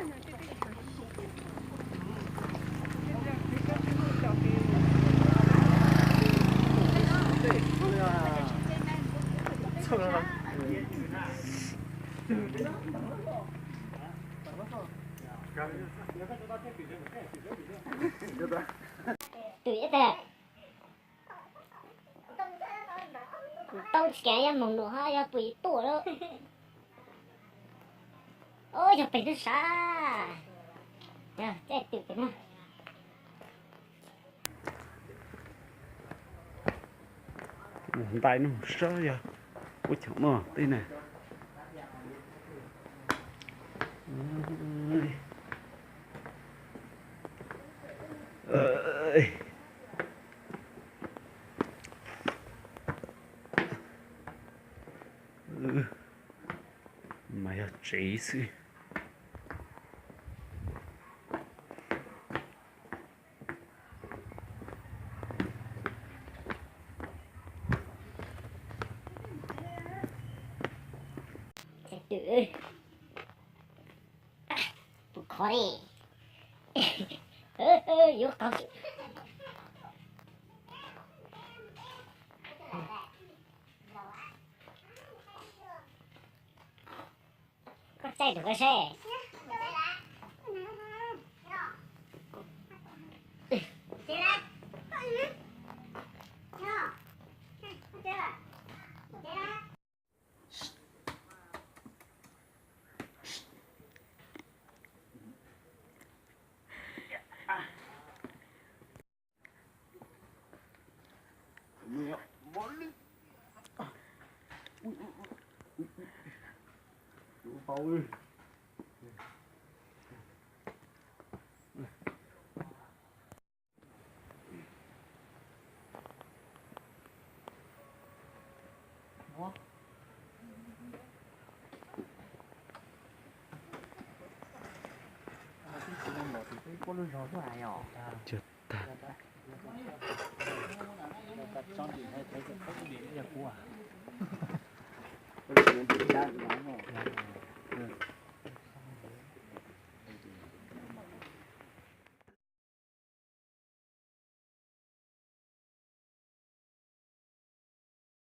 Twm ib tag, tau tsis kev yog moog nua ho yog puas tuaj lawm. Ub, yog pem tug sav, yog caij twm pem no. Ntais no sab yog ua chaw mog tej na. Mas yog tsev xwb. Tus khov li, yuav qau. Koj caij rau koj seb. Cog tag.